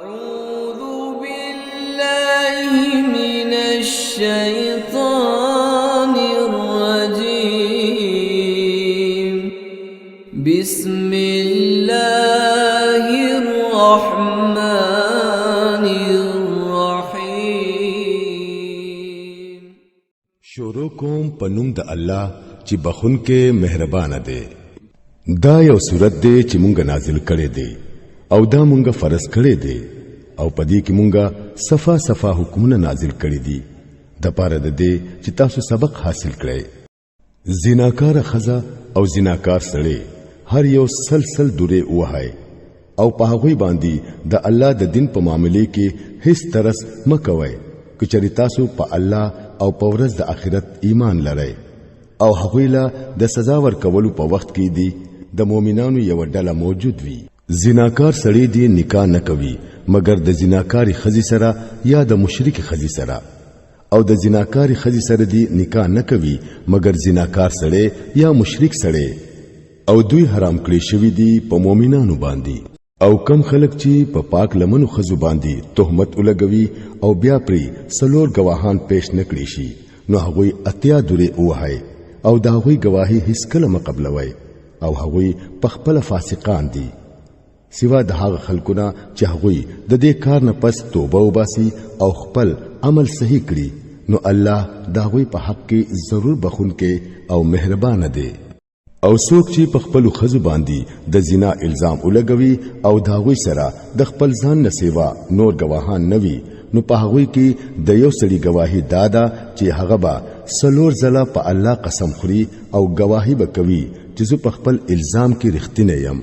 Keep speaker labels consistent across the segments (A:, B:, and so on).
A: أعوذ بالله من الشيطان الرجيم. بسم الله الرحمن الرحيم.
B: شروع کوم په نوم د الله چې بخون کې مهربان دی. دا یو صورت دی چې مونږ نازل کړی دی او دا مونږ فرض کړی دی، او په دې کې مونږ صفا صفا حکمونه نازل کړی دي د پاره د دې چې تاسو سبق حاصل کړئ. زناکار خزه او زناکار سړی هر یو سلسل دوره وهاي، او په هغوی باندې د الله د دین په معاملې کې هیڅ ترس مکوئ، کچری تاسو په الله او په ورځ د آخرت ایمان لرئ. او هغوی له د سزا ورکولو په وخت کې دی د مؤمنانو یو ډله موجود وي. زناکار سړی دی نکاح نه کوي مګر د زناکاری خزي سره یا د مشرک خزي سره، او د زناکاری خزي سره دی نکاح نه کوي مګر زناکار سړی یا مشرک سړی، او دوی حرام کړی شوی دی په مؤمنانو باندې. او کم خلک چې په پاک لمنو خزو باندې تهمت ولګوي او بیا پرې څلور گواهان پیش نکړي شي، نو هغوی 80 درې ووهئ او د هغوی ګواهي هیڅ کله مه قبلوئ، او هغوی په خپله فاسقان دي، سوا د هغه خلکو نه چې هغوی د دې کار نه پس توبه وباسي او خپل عمل صحیح کړي، نو الله د هغوی په حق کې ضرور بخښونکی او مهربانه دی. او څوک چې په خپلو ښځو باندې د زنا الزام ولګوي او د هغوی سره د خپل ځان نه سیوا نور ګواهان نه وي، نو په هغوی کې د یو سړي ګواهي دا ده چې هغه به څلور ځله په الله قسم خوري او ګواهي به کوي چې زه په خپل الزام کې رښتینی یم،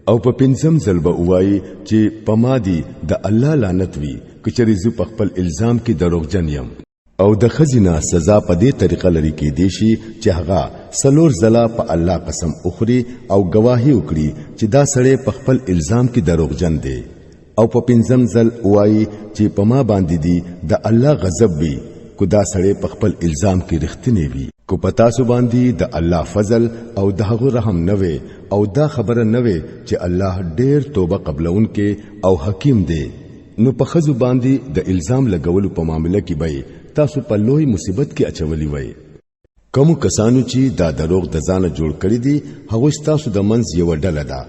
B: او په پنځم ځل به ووایي چې په ما دي د الله لعنت وي که چېرې زه په خپل الزام کې دروغجن یم. او د ښځې نه سزا په دې طریقه لري کېدی شي چې هغه څلور ځله په الله قسم وخوري او ګواهي وکړي چې دا سړی په خپل الزام کې دروغجن دی، او په پنځم ځل ووایي چې په ما باندې دي د الله غضب وي کو دا سړی په خپل الزام کې رښتینی وي. کو په تاسو باندې د الله فضل او د هغه رحم نه وي او دا خبره نه وي چې الله ډېر توبه قبلونکی او حکیم دی، نو په ښځو باندې د الزام لګولو په معامله کې به تاسو په لوی مصیبت کې اچولي وئ. کومو کسانو چې دا دروغ د ځانه جوړ کړي دي، هغوی ستاسو د منځ یوه ډله ده.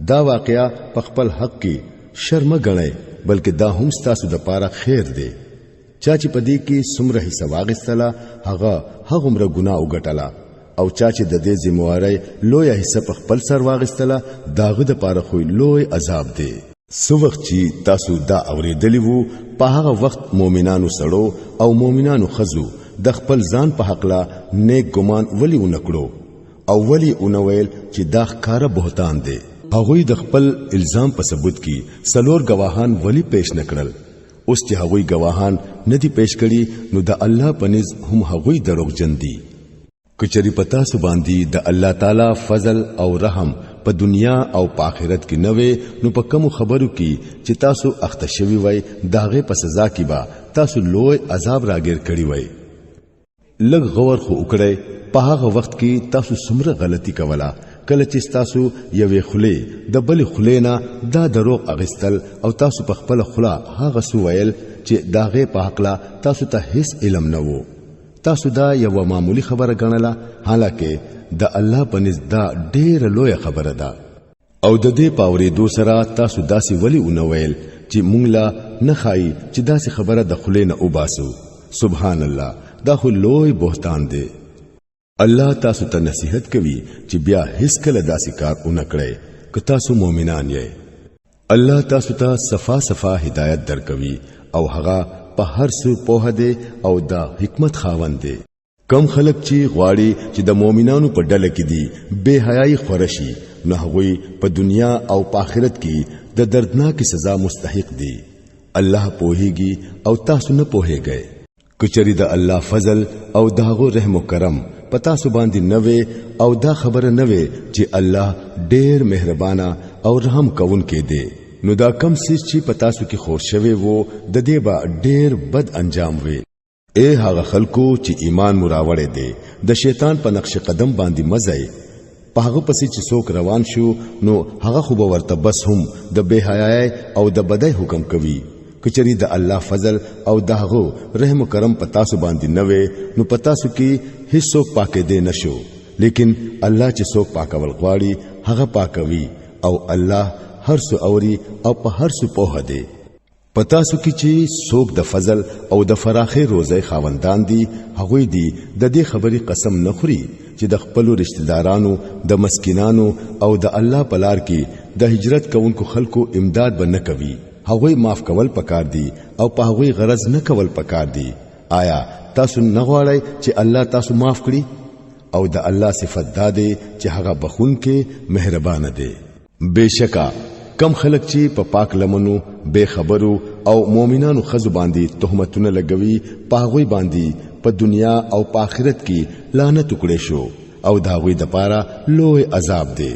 B: دا واقعه په خپل حق کې شر مه ګڼئ، بلکې دا هم ستاسو دپاره خیر دی. چا چې په دې کې څومره حصه واخیستله هغه هغومره ګناه وګټله، او چا چې د دې ذمهوارۍ لویه حصه په خپل سر واخیستله د هغه دپاره خو لوی عذاب دی. څه وخت چې تاسو دا اورېدلی وو، په هغه وخت مؤمنانو سړو او مؤمنانو ښځو د خپل ځان په هکله نیک ګمان ولې ونه کړو او ولې ونه ویل چې دا ښکاره بهتان دی؟ هغوی د خپل الزام په ثبوت کې څلور ګواهان ولې پیش نه کړل؟ اوس چې هغوی ګواهان نه دي پیش کړي، نو د الله په نزد هم هغوی دروغجن دي. که چېرې په تاسو باندې د الله تعالی فضل او رحم په دنیا او په آخرت کې نه وي، نو په کومو خبرو کې چې تاسو اخته شوي وای، د هغې په سزا کې به تاسو لوی عذاب راګیر کړی وای. لږ غور خو وکړئ، په هغه وخت کې تاسو څومره غلطي کوله کله چې تاسو یوې خولې د بلې خولې نه دا دروغ اخیستل، او تاسو په خپله خوله هغه څه ویل چې د هغې په هکله تاسو ته هیڅ علم نه و. تاسو دا یوه معمولی خبره ګڼله، حالانکه د الله په نزد دا ډېره لویه خبره ده. او د دې په اورېدو سره تاسو داسې ولې ونه ویل چې مونږ له نه ښایي چې داسې خبره د خولې نه وباسو؟ سبحان الله، دا خو لوی بهتان دی. الله تاسو ته نصیحت کوي چې بیا هیڅ کله داسې کار ونه کړئ که تاسو مؤمنان یئ. الله تاسو ته صفا صفا هدایت درکوي او هغه په هر څه پوهه دی او د حکمت خاوند دی. کم خلک چې غواړي چې د مؤمنانو په ډله کې دي بے حیايي خوره شي، نو هغوی په دنیا او په آخرت کې د دردناکې سزا مستحق دي. الله پوهیږي او تاسو نه پوهیږئ. که چېرې د الله فضل او د هغه رحم او کرم په تاسو باندې نه وي او دا خبره نه وي چې الله ډېر مهربانه او رحم کوونکی دی، نو دا کم څیز چې په تاسو کې خور شوی وو د دې به ډېر بد انجام وي. اے هغه خلکو چې ایمان مو راوړی دی، د شیطان په نقش قدم باندې مه ځئ. په هغه پسې چې څوک روان شو نو هغه خو به ورته بس هم د بې حیايۍ او د بدۍ حکم کوي. کچری د الله فضل او د هغه رحم و کرم په تاسو باندې نه وي نو په تاسو کې هیڅوک پاکې دی نشو، لیکن الله چې څوک پاکول غواړي هغه پاکوي، او الله هر څه اوري او په هر څه پوهه دی. په تاسو کې چې څوک د فضل او د فراخې روزۍ خاوندان دي، هغوی دي د دې خبرې قسم نه خوري چې د خپلو رشتہ دارانو، د مسکینانو او د الله په لار کې د هجرت کوونکو خلکو امداد به نه کوي. هغوی معاف کول پکار دي او په هغوی غرض نه کول پکار دي. آیا تاسو نه غواړئ چې الله تاسو معاف کړي؟ او د الله صفت دا دی چې هغه بخونکی مهربان دی. بشکا کم خلک چې په پاک لمنو، بے خبرو او مؤمنانو خزو باندې تهمتونه لګوي، په هغوی باندې په دنیا او په آخرت کې لعنت وکړي شو او د هغوی د پاره لوی عذاب دی.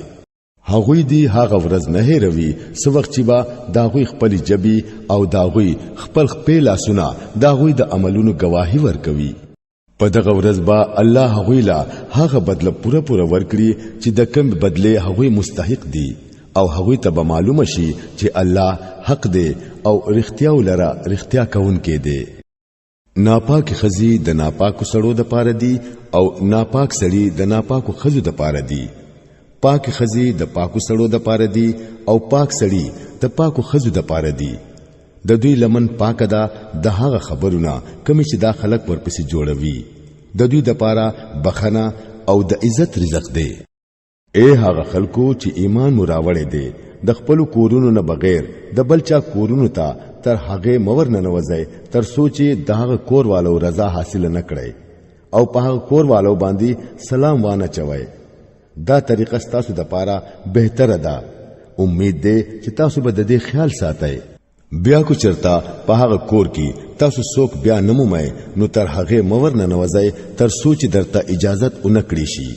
B: هغوی دی هغه ورځ نه هېروي څه وخت چې به د هغوی خپلې ژبې او د هغوی خپل خپې لاسونه د هغوی د عملونو ګواهي ورکوي. په دغه ورځ به الله هغوی له هغه بدله پوره پوره ورکړي چې د کوم بدلې هغوی مستحق دي، او هغوی ته به معلومه شي چې الله حق دی او رښتیا لره رښتیا کوونکی دی. ناپاک خزي د ناپاکو سړو د پاره دي او ناپاک سړي د ناپاکو خزو د پاره دي. پاک خزي د پاکو سړو د پاره دي او پاک سړي د پاکو خزو د پاره دي. د دوی لمن پاکه ده د هغه خبرونه کومې چې دا خلک ورپسې جوړوي. د دوی د پاره بخنه او د عزت رزق دی. اے هغه خلکو چې ایمان مو راوړی دی، د خپلو کورونو نه بغیر د بل چا کورونو ته تر هغې مه ورننوځئ تر څو چې د هغه کور والو رضا حاصله نه کړئ او په هغه کور والو باندې سلام وانه چوئ. دا طریقه ستاسو دپاره بهتره ده. امید دی چې تاسو به د دې خیال ساتئ. بیا کو چرتا په هغه کور کې تاسو څوک بیا نه مومئ نو تر هغې مه ورننوځئ تر څو چې درته اجازت ونه کړی شي،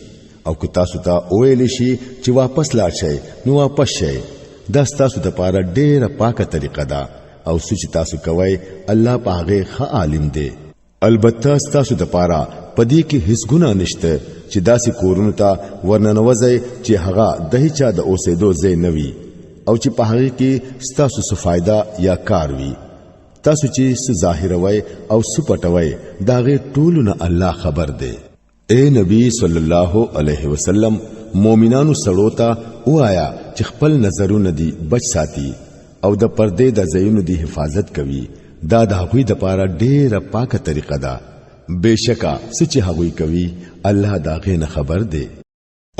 B: او که تاسو ته وویل شي چې واپس لاړ شئ نو واپس شئ. دا ستاسو دپاره ډېره پاکه طریقه ده، او څه چې تاسو کوئ الله په هغې ښه عالم دی. البته ستاسو د پاره په دې کې هیڅ ګناه نشته چې داسې کورونو ته ورننوځئ چې هغه د هیچا د اوسېدو ځای نه وي او چې په هغې کې ستاسو څه فایده یا کار وي. تاسو چې څه ظاهروئ او څه پټوئ د هغې ټولو نه الله خبر دی. اے نبی صلی الله علیه وسلم، مؤمنانو سړو ته وایا چې خپل نظرونه دی بچ ساتي او د پردې د ځایونو دی حفاظت کوي. دا د هغوی د پاره ډیره پاکه طریقه ده. بشکا څه چې هغوی کوي الله دا غې نه خبر دی.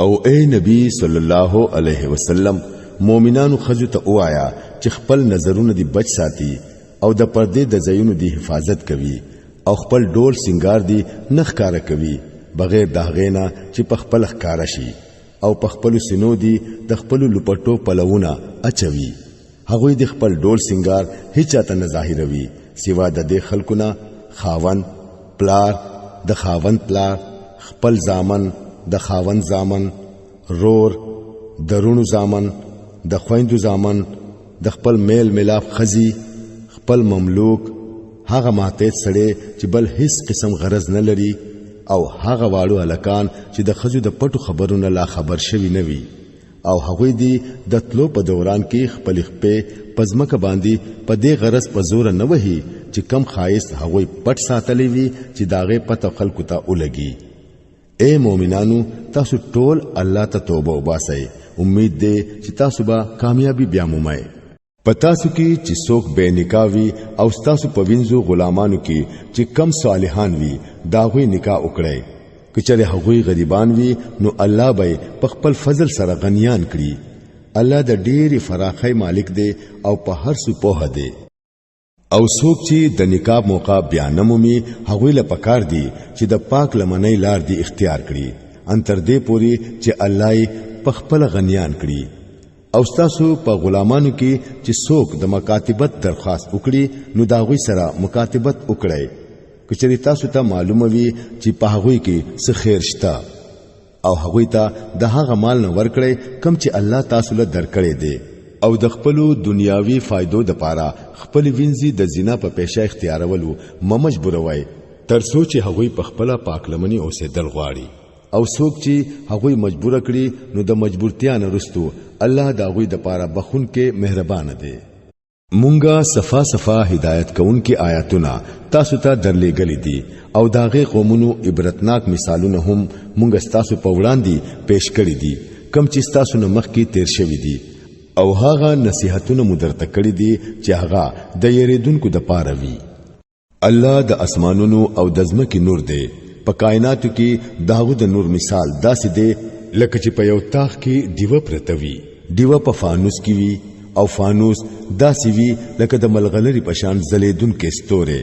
B: او اے نبی صلی الله علیه وسلم، مؤمنانو خزو ته وایا چې خپل نظرونه دی بچ ساتي او د پردې د ځایونو دی حفاظت کوي او خپل ډول سنگار دی نه ښکاره کوي بغیر د هغې نه چې په خپل ښکاره شي، او په خپلو سینو دی د خپلو لوپټو پلوونه اچوي. هغوی د خپل ډول سنگار هیچا ته نه ظاهروي سوا د دې خلکو نه خاوند، پلار، د خاوند پلار، خپل زامن، د خاوند زامن، رور، د روڼو زامن، د خویندو زامن، د خپل میل ملاپ خزي، خپل مملوک، هغه ماتحت سړی چې بل هیڅ قسم غرض نه لري، او هغه واړو هلکان چې د ښځو د پټو خبرو نه لا خبر شوي نه وي، او هغوی دي د تلو په دوران کې خپلې خپې په ځمکه باندې په دې غرض په زوره نه وهي چې کم ښایست هغوی پټ ساتلی وي چې د هغې پته خلکو ته ولګي. اے مؤمنانو، تاسو ټول الله ته توبه وباسئ. امید دی چې تاسو به کامیابی بیا مومئ. په تاسو کې چې څوک بې نکاح وي او ستاسو په وینځو غلامانو کې چې کم صالحان وي د هغوی نکاح وکړئ. که چېرې هغوی غریبان وي نو الله به یې په خپل فضل سره غنیان کړي. الله د ډېرې فراخۍ مالک دی او په هر څه پوهه دی. او څوک چې د نکاح موقع بیا نه مومي هغوی له پکار دي چې د پاک لمنۍ لار دي اختیار کړي، ان تر دې پورې چې الله یې په خپله غنیان کړي. او ستاسو په غلامانو کې چې څوک د مکاتبت درخواست وکړي نو د هغوی سره مکاتبت وکړئ، که چېرې تاسو ته معلومه وي چې په هغوی کې څه خیر شته، او هغوی ته د هغه مال نه ورکړئ کم چې الله تاسو له درکړی دی، او د خپلو دنیاوي فایدو دپاره خپلې وینځي د زنا په پیشه اختیارولو مه مجبوروئ تر څو چې هغوی په خپله پاکلمنې اوسېدل غواړي. او څوک چې هغوی مجبور کړي نو د مجبورتیا نه رستو الله د هغوی د پاره بخون کې مهربان دی. مونږه صفا صفا هدایت کوونکي آیاتونه تاسو ته درلېږلي دي او د هغې قومونو عبرتناک مثالونه هم مونږ ستاسو په وړاندې پیش کړي دي کوم چې ستاسو نه مخکې تیر شوي دي، او هغه نصیحتونه مو درته کړي دي چې هغه د یریدونکو د پاره وي. الله د اسمانونو او د ځمکې نور دی. په کائناتو کې د هغه د نور مثال داسې دی لکه چې په یو تاخ کې دیوه پرته وي، دیوه په فانوس کې وي او فانوس داسې وي لکه د ملغلرې په شان ځلېدونکی ستوری،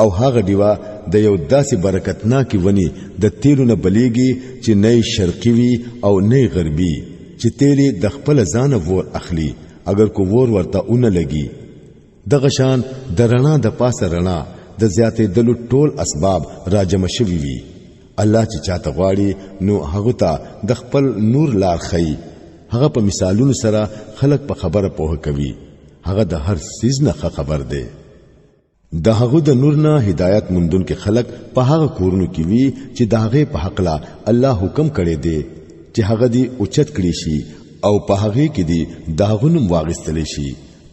B: او هغه ډیوه د یو داسې برکتناکې ونې د تیلو نه بلیږي چې نه یې شرقي وي او نه یې غربي، چې تیل یې د خپله ځانه ور اخلي اګر کو ور ورته ونه لګي. دغه شان د رڼا د پاسه رڼا د زیاتېدلو ټول اسباب راجمع شوي وي. الله چې چاته غواړي نو هغه ته د خپل نور لار ښیي. هغه په مثالونو سره خلک په خبره پوه کوي. هغه د هر څیز نه ښه خبر دی. د هغه د نور نه هدایت موندونکي خلک په هغه کورونو کې وي چې د هغې په حقله الله حکم کړی دی چې هغه دې اوچت کړی شي او په هغې کې دې د هغه نوم واخیستلی شي.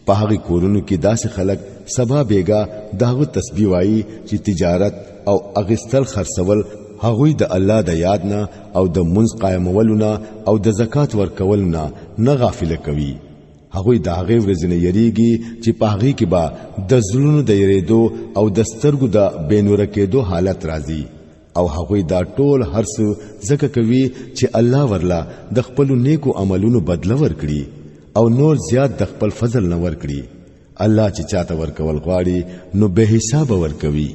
B: په هغې کورونو کې داسې خلک سبا بیګا د هغه تسبیح وایي چې تجارت او اغستل خرڅول هغوی د الله د یاد نه او د منځ قایمولو نه او د زکات ورکولو نه نه غافله کوي. هغوی د هغې ورځې نه یریږي چې په هغې کې به د زړونو د یریدو او د سترګو د بې نوره کېدو حالت راځي، او هغوی دا ټول هر څه ځکه کوي چې الله ورله د خپلو نیکو عملونو بدله ورکړي او نور زیات د خپل فضل نه ورکړي. الله چې چاته ورکول غواړي نو بې حسابه ورکوي.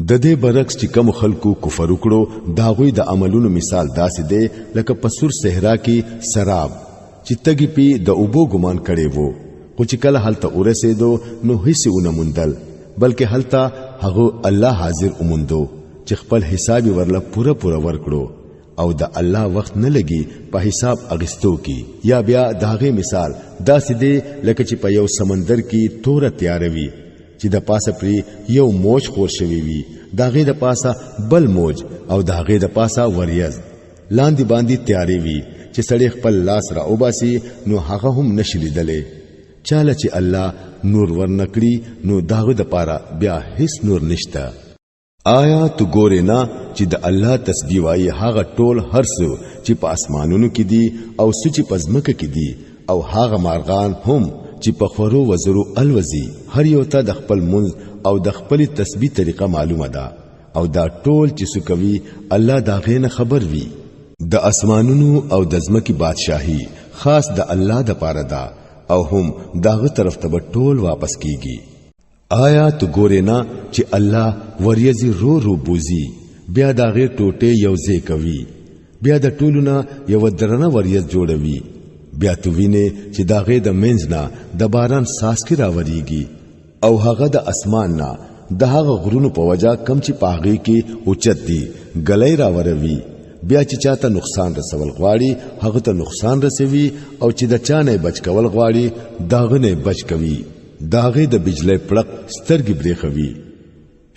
B: د دې برعکس چې کوم خلکو کفر وکړو د هغوی د عملونو مثال داسې دی لکه په سور صحرا کې سراب چې تږي پی د اوبو ګمان کړی وو، خو چې کله هلته ورسېدو نو هیڅ یې ونه موندل، بلکې هلته هغه الله حاضر وموندو چې خپل حساب یې ورله پوره پوره ورکړو، او د الله وخت نه لګي په حساب اغستو کې. یا بیا د هغې مثال داسې دی لکه چې په یو سمندر کې توره تیاره وي چې د پاسه پرې یو موج خور شوی وي، د هغې د پاسه بل موج او د هغې د پاسه وریځ لاندې باندې تیارې وي چې سړی خپل لاس را وباسي نو هغه هم نشي لیدلی. چاله چې الله نور ورنکړي نو د هغه دپاره بیا هیڅ نور نشته. آیا تو ګورې نه چې د الله تسبیح وایي هغه ټول هر څه چې په اسمانونو کې دي او څه چې په ځمکه کې دي، او هغه مارغان هم چې په خورو وزرو الوزي، هر یو ته د خپل منځ او د خپلې تسبیح طریقه معلومه ده، او دا ټول چې څه کوي الله د هغې نه خبر وي. د اسمانونو او د ځمکې بادشاهي خاص د الله دپاره ده، او هم د هغه طرف ته به ټول واپس کیږي. آیا ته ګورې نه چې الله وریځې رو رو بوزي، بیا د هغې ټوټې یو ځای کوي، بیا د ټولو نه یوه درنه وریځ جوړوي، بیا ته وینې چې د هغې د منځ نه د باران څاڅکي راوریږي، او هغه د اسمان نه د هغه غرونو په وجه کم چې په هغې کې اوچت دي ګلۍ راوروي، بیا چې چاته نقصان رسول غواړي هغه ته نقصان رسوي، او چې د چا نه بچ کول غواړي د هغه نه بچ کوي. د هغې د بجلۍ پړق سترګې برېښوي.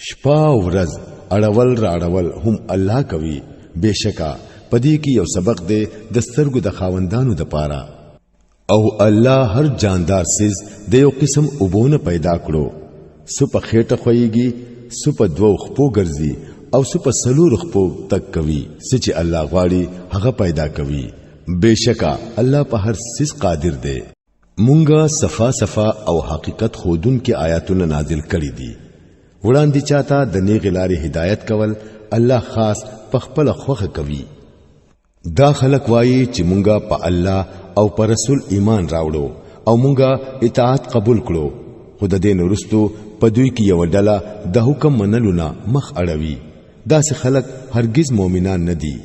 B: شپه او ورځ اړول راړول هم الله کوي. بېشکه په دې کې یو سبق دی د سترګو د خاوندانو دپاره. او الله هر جاندار څیز د یو قسم اوبو نه پیدا کړو، څه په خېټه خویږي، څه په دوو خپو ګرځي، او څه په څلورو خپو تګ کوي. څه چې الله غواړي هغه پیدا کوي. بېشکه الله په هر څیز قادر دی. مونږه صفا صفا او حقیقت ښودونکي آیاتونه نازل کړي دي. وړاندې چاته د نیغې لارې هدایت کول الله خاص په خپله خوښه کوي. دا خلک وایي چې مونږه په الله او پر رسول ایمان راوړو او مونږه اطاعت قبول کړو، خو د دې نه وروسته په دوی کې یوه ډله د حکم منلو نه مخ اړوي. داسې خلک هرګز مؤمنان نه دي.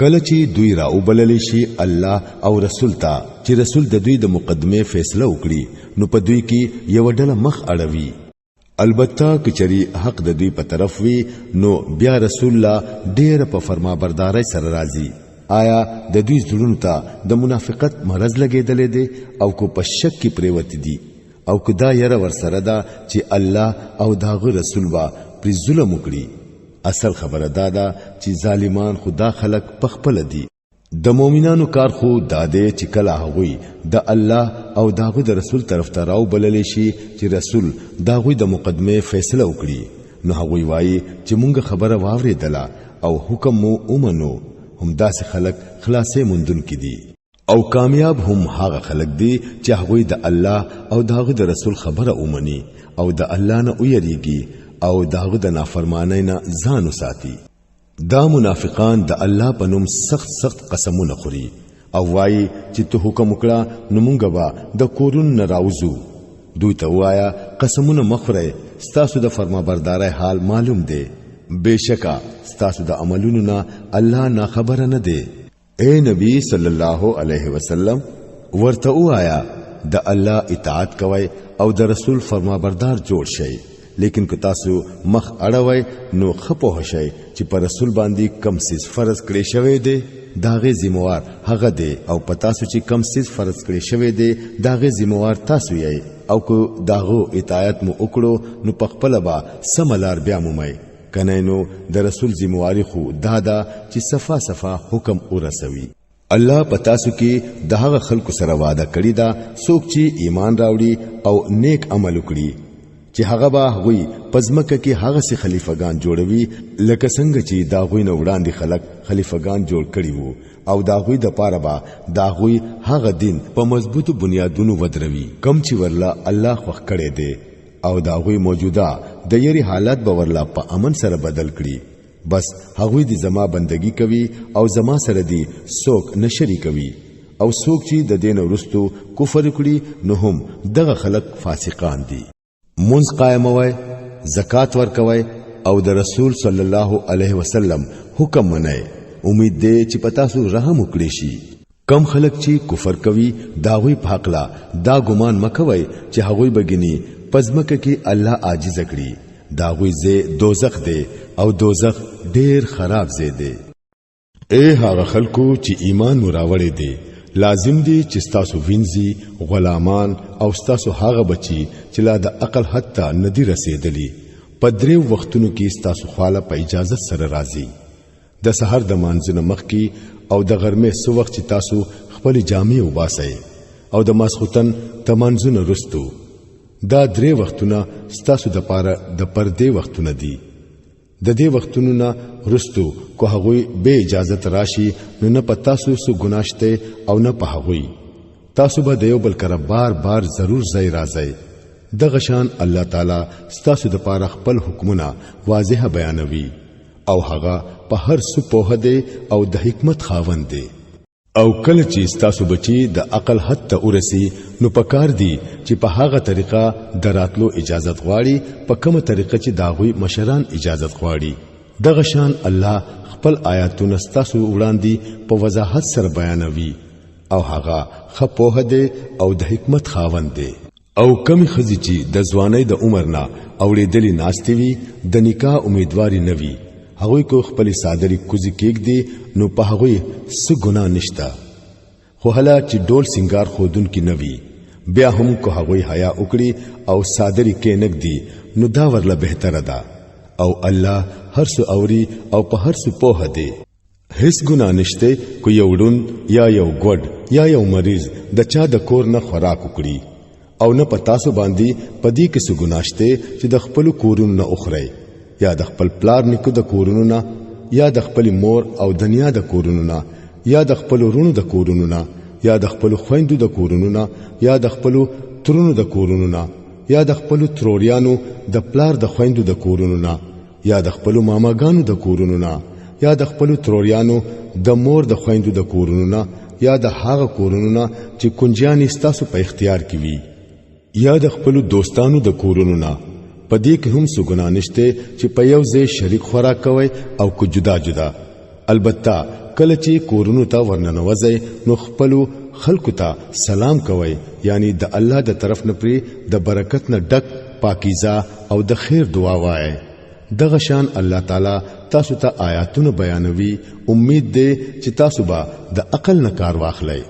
B: کله چې دوی را وبلل شي الله او رسول ته چې رسول د دوی د مقدمې فیصله وکړي، نو په دوی کې یوه ډله مخ اړوي. البته که چېرې حق د دوی په طرف وي نو بیا رسول الله ډېره په فرمابردارۍ سره راځي. آیا د دوی زړونو ته د منافقت مرض لګېدلی دی او که په شک کې پرېوتي دي، او که دا یره ورسره ده چې الله او د هغه رسول به پرې ظلم وکړي؟ اصل خبره دا ده چې ظالمان خو دا خلک پخپل دي. د مؤمنانو کار خو دا دی چې کله هغوی د الله او د هغوی د رسول طرف ته راوبللی شي چې رسول د هغوی د مقدمې فیصله وکړي، نو هغوی وایي چې مونږ خبره واورېدله او حکم مو ومنو. همداسې خلک خلاصې موندونکي دي. او کامیاب هم هغه خلک دي چې هغوی د الله او د هغه د رسول خبره ومني او د الله نه ویریږي او د هغه د نافرمانۍ نه ځان وساتي. دا منافقان د الله په نوم سخت سخت قسمونه خوري او وایي چې ته حکم وکړه نو مونږ به د کورونو نه راوځو. دوی ته ووایه قسمونه مه خورئ، ستاسو د فرمانبردارۍ حال معلوم دی، بېشکه ستاسو د عملونو نه الله ناخبره نه دی. اے نبی صلی الله علیه وسلم، ورته وایا د الله اطاعت کوئ او د رسول فرمانبردار جوړ شئ، لیکن که تاسو مخ اړوئ نو ښه پوه شئ چې پر رسول باندې کم څیز فرض کړی شوی دی د هغې ذمهوار هغه دی، او په تاسو چې کم څیز فرض کړی شوی دی د هغې ذمهوار تاسو یئ، او که د هغو اطاعت مو وکړو نو په خپله به سمه لار بیا مومئ، کنه نو د رسول ذمہواری خو دا ده چې صفا صفا حکم ورسوي. الله په تاسو کې د هغه خلکو سره وعده کړې ده څوک چې ایمان راوړي او نیک عمل وکړي، چې هغه به هغوی په ځمکه کې هغسې خلیفګان جوړوي لکه څنګه چې د هغوی نه وړاندې خلک خلیفګان جوړ کړي وو، او د هغوی دپاره به د هغوی هغه دین په مضبوطو بنیادونو ودروي کوم چې ورله الله خوښ کړی دی، او د هغوی موجوده د یری حالت به ورله په امن سره بدل کړي. بس هغوی دې زما بندگی کوي او زما سره دې څوک نه شریکوي، او څوک چې د دین وروستو کفر وکړي نو هم دغه خلک فاسقان دي. منځ قائموي، زکات ورکوي او د رسول صلی الله علیه وسلم حکم منئ. امید دی چې په تاسو رحم وکړي شي. کم خلک چې کفر کوي د هغوی په هکله دا ګمان مه کوئ چې هغوی به ګني په ځمکه کې الله عاجز کړي. د هغوی ځای دوزخ دی او دوزخ ډیر خراب ځای دی. اے هغه خلکو چې ایمان مو راوړی دی، لازم دی چې ستاسو وینځي، غلامان او ستاسو هغه بچي چې لا د عقل حد ته نه دي رسېدلي په دریو وختونو کې ستاسو خواله په اجازت سره راځي، د سحر د مانځه نه مخکې او د غرمې څه وخت چې تاسو خپلې جامې وباسئ، او د ماسخوتن د مانځه نه وروستو. دا درې وختونه ستاسو دپاره د پردې وختونه دي. د دې وختونو نه وروستو که هغوی بې اجازت راشي نو نه په تاسو څه ګناه شته او نه په هغوی. تاسو به د یو بل کره بار بار ضرور ځای راځئ. دغه شان الله تعالی ستاسو دپاره خپل حکمونه واضح بیانوي، او هغه په هر څه پوه دی او د حکمت خاوند دی. او کله چې ستاسو بچي د عقل حد ته ورسي نو پکار دی چې په هغه طریقه د راتلو اجازت غواړي په کومه طریقه چې د هغوی مشران اجازت غواړي. دغه شان الله خپل آیاتونه ستاسو وړاندې په وضاحت سره بیانوي، او هغه ښه پوه دی او د حکمت خاوند دی. او کمی ښځې چې د ځوانۍ د عمر نه اوړېدلې ناستې وي، د نکاح امیدوارې نه وي، هغوی کو خپلې څادرې کوزې کېږدي نو په هغوی څه ګناه نشته، خو هله چې ډول سنګار ښودونکي نه وي، بیا هم که هغوی حیا وکړي او څادرې کېنږدي نو دا ورله بهتره ده، او الله هر څه اوري او په هر څه پوه دی. هیڅ ګناه نشته که یو ړوند یا یو ګوډ یا یو مریض د چا د کور نه خوراک وکړي، او نه په تاسو باندې په دې کې څه ګناه شته چې د خپلو کورونو نه وخورئ، یا د خپل پلار نیکه د کورونو نه، یا د خپلې مور او د نیا د کورونو نه، یا د خپلو وروڼو د کورونو نه، یا د خپلو خویندو د کورونو نه، یا د خپلو ترونو د کورونو نه، یا د خپلو تروریانو د پلار د خویندو د کورونو نه، یا د خپلو ماماګانو د کورونو نه، یا د خپلو تروریانو د مور د خویندو د کورونو نه، یا د هغه کورونو نه چې کنجیانې ستاسو په اختیار کې وي، یا د خپلو دوستانو د کورونو نه. په دې کې هم څه ګناه نشته چې په یو ځای شریک خوراک کوئ او که جدا جدا. البته کله چې کورونو ته ورننوځئ نو خپلو خلکو ته سلام کوئ، یعنی د الله د طرف نه پرې د برکت نه ډک پاکیزه او د خیر دعا وایئ. دغه شان الله تعالی تاسو ته آیاتونه بیانوي، امید دی چې تاسو به د عقل نه کار واخلئ.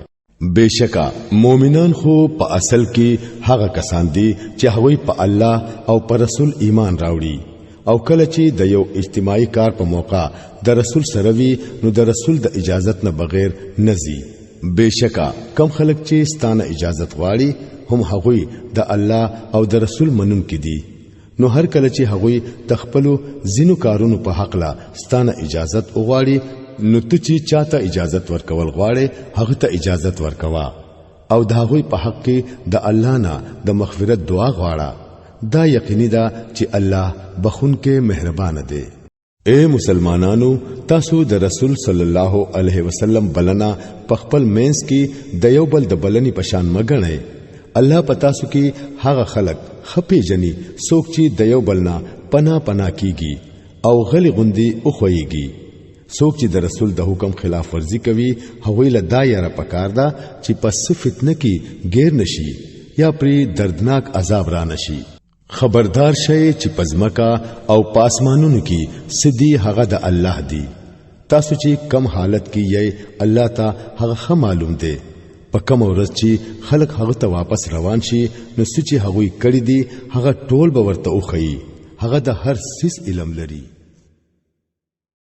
B: بېشکه مؤمنان خو په اصل کې هغه کسان دي چې هغوی په الله او پر رسول ایمان راوړي او کله چې د یو اجتماعي کار په موقع د رسول سره وي نو د رسول د اجازت نه بغیر نزي. بشکا کم خلک چې ستانه اجازت غواړي هم هغوی د الله او د رسول منونکي دي. نو هر کله چې هغوی د خپلو ځینو کارونو په حق لا ستانه اجازت وغواړي نو ته چې چاته اجازت ورکول غواړې هغه ته اجازت ورکوه او د هغوی په حق کې د الله نه د مغفرت دعا غواړه. دا یقیني ده چې الله بخونکی مهربان دی. اے مسلمانانو، تاسو د رسول صلی الله علیه وسلم بلنه په خپل منځ کې د یو بل د بلنې په شان مګنئ. الله په تاسو کې هغه خلک خپې جني څوک چې د یو بل نه پنا پنا کیږي او غلی غوندي وخویږي. څوک چې د رسول د حکم خلاف ورزي کوي هغوی له دا یاره پکار ده چې په څه فتنه کې ګیر نشي یا پرې دردناک عذاب را نشي. خبردار شئ چې پزمکا او پاسمانونو کې سدي هغه د الله دی. تاسو چې کم حالت کې یې الله ته هغه ښه معلوم دی. په کوم ورځ چې خلک هغه ته واپس روان شي نو څه چې هغوی کړي دي هغه ټول به ورته وښیي. هغه د هر څیز علم لري.